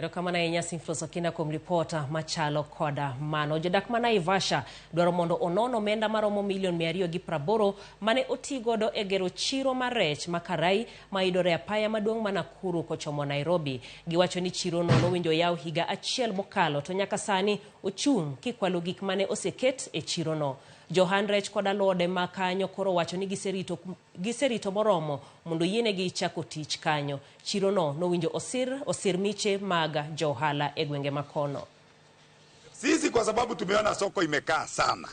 Erokamano ahinya Simflos Okinda kuom ripota machalo koda mano. Jodak ma Naivasha dwaro mondo onon omenda maromo milion 280 mane oti godo e gero chiro mar rech ma Karai mayudore e apaya maduong' ma Nakuru kochomo Nairobi. Giwacho ni chirono nowinjo yaw higa achiel mokalo to nyaka sani ochung' kikwalo gik mane oseket e chirono. Johand rech kod alode ma kanyo koro wacho ni giserito giserito moromo mondo oyienegi chako tich kanyo. Chirono nowinjo osir osir miche mag johala e gwenge makono. Sisi kwa sababu tumeona soko imekaa sana,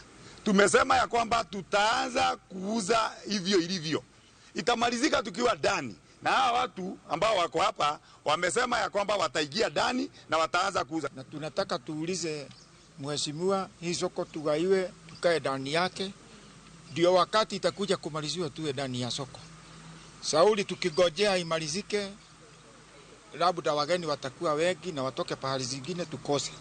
tumesema ya kwamba tutaanza kuuza hivyo ilivyo, itamalizika tukiwa ndani, na hawa watu ambao wako hapa wamesema ya kwamba wataingia ndani na wataanza kuuza. Na tunataka tuulize mheshimiwa, hii soko tugaiwe, tukae ndani yake, ndio wakati itakuja kumaliziwa tuwe ndani ya soko. Sauli tukigojea imalizike, labda wageni watakuwa wengi na watoke pahali zingine tukose.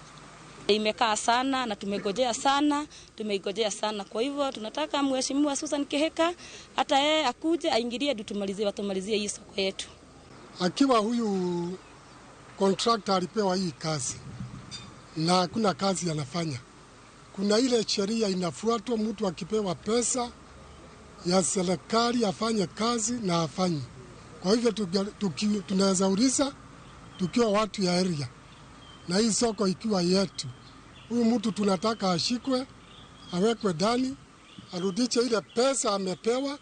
Imekaa sana na tumegojea sana, tumeigojea sana. Kwa hivyo tunataka mheshimiwa Susan Kihika hata yeye akuje aingilie ndio tumalizie, watumalizie hii soko yetu. Akiwa huyu contractor alipewa hii kazi na hakuna kazi anafanya. Kuna ile sheria inafuatwa, mtu akipewa pesa ya serikali afanye kazi na afanye. Kwa hivyo tunaweza uliza tukiwa watu ya area na hii soko ikiwa yetu, huyu mtu tunataka ashikwe, awekwe ndani, arudishe ile pesa amepewa.